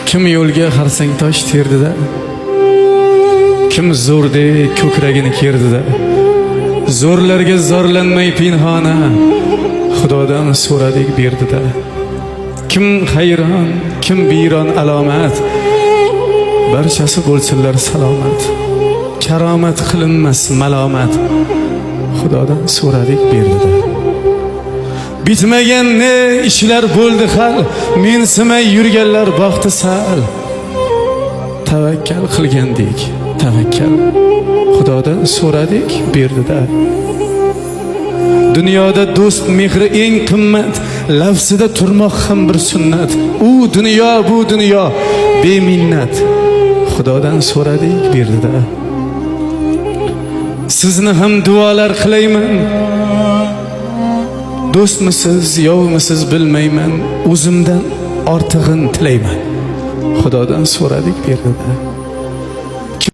Kim yo'lga xarsang tosh terdida, kim zo'rdek ko'kragini kerdida, zo'rlarga zorlanmay pinhona Xudodan so'radik, berdida. Kim hayron, kim biyron alomat, barchasi bo'lsinlar salomat. Karomat qilinmas malomat, Xudodan so'radik, berdida. Bitmagan ne ishlar bo'ldi hal, mensimay yurganlar baxti sal. Tavakkal qilgandik, tavakkal, Xudodan so'radik, berdida. Dunyoda do'st mehri eng qimmat, lafzida turmoq ham bir sunnat. U dunyo, bu dunyo beminnat, Xudodan so'radik, berdida. Sizni ham duolar qilayman. Do'stmisiz, yovmisiz, bilmayman, o'zimdan ortig'in tilayman. Xudodan so'radik, berdida.